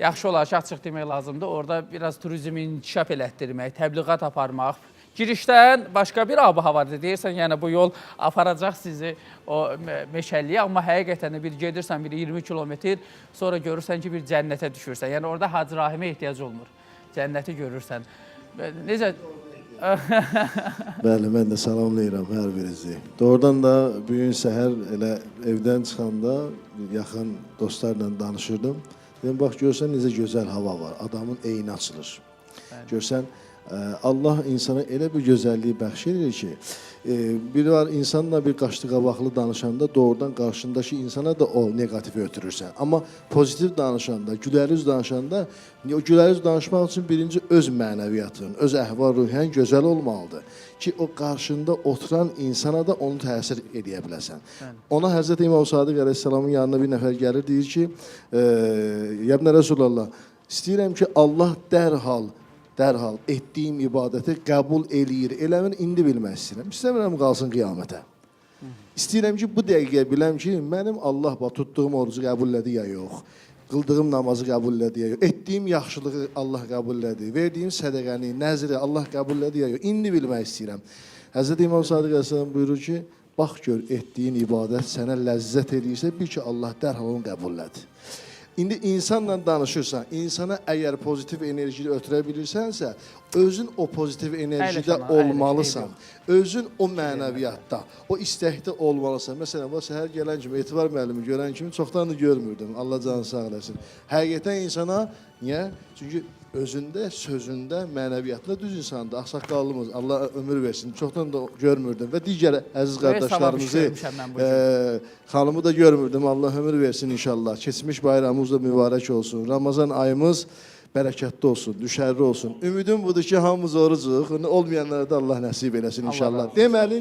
Yaxşı olar ki, açıq demək lazımdır. Orada biraz turizmi inkişaf elətdirmək, təbliğat aparmaq. Girişdən başqa bir ab-havadır. Deyirsən, yəni bu yol aparacaq sizi o meşəliyə, amma həqiqətən də bir gedirsən bir 20 kilometr, sonra görürsən ki, bir cənnətə düşürsən. Yəni orada Hacı Rahimə ehtiyac olmur. Cənnəti görürsən. Necə? Bəli, mən də salamlayıram hər birinizi. Doğrudan da bu gün səhər elə evdən çıxanda yaxın dostlarla danışırdım. Dedim, bax görsən necə gözəl hava var. Adamın eyni açılır. Görsən Allah insana elə bir gözəllik bəxş edir ki, bir var insanla bir qaşlı qabaqlı danışanda doğrudan qarşındakı insana da o neqativi ötürürsən. Amma pozitiv danışanda, gülərüz danışanda, o gülərüz danışmaq üçün birinci öz mənəviyyatın, öz əhval-ruhiyyən gözəl olmalıdır ki, o qarşında oturan insana da onu təsir eləyə biləsən. Ona Həzrət İmam Sadiq əleyhissalamın yanına bir nəfər gəlir, deyir ki, Yəbnə Rəsulallah, istəyirəm ki, Allah dərhal etdiyim ibadəti qəbul eləyir, eləmir, indi bilmək istəyirəm. İstəmirəm qalsın qiyamətə. İstəyirəm ki, bu dəqiqə biləm ki, mənim Allah bax tutduğum orucu qəbul elədi ya yox. Qıldığım namazı qəbul elədi ya yox. Etdiyim yaxşılığı Allah qəbul elədi. Verdiyim sədəqəni, nəzri Allah qəbul elədi ya yox. İndi bilmək istəyirəm. Həzrət İmam Sadiq əleyhissalam buyurur ki, bax gör etdiyin ibadət sənə ləzzət eləyirsə, bil ki, Allah dərhal onu qəbul elədi. İndi insanla danışırsan, insana əgər pozitiv enerji ötürə bilirsənsə, özün o pozitiv enerjidə Əyləş ana, əyləş, olmalısan. Özün o mənəviyyatda, o istəkdə olmalısan. Məsələn, bu səhər gələn kimi, Etibar müəllimi görən kimi çoxdan da görmürdüm. Allah canı sağ eləsin. Həqiqətən insana niyə? Çünki özündə, sözündə, mənəviyyatında düz insandır. Ağsaqqallımız, Allah ömür versin. Çoxdan da görmürdüm və digər əziz Böyük savab iş qardaşlarımızı, görmüşəm mən bu gün. xanımı da görmürdüm. Allah ömür versin inşallah. Keçmiş bayramımız da mübarək olsun. Ramazan ayımız bərəkətli olsun, düşərli olsun. Ümidim budur ki, hamımız orucuq. Olmayanlara da Allah nəsib eləsin inşallah. razı olsun. Deməli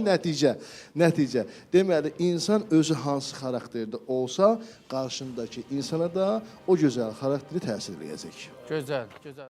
nəticə. Deməli insan özü hansı xarakterdə olsa, qarşındakı insana da o gözəl xarakteri təsir eləyəcək. Gözəl, gözəl.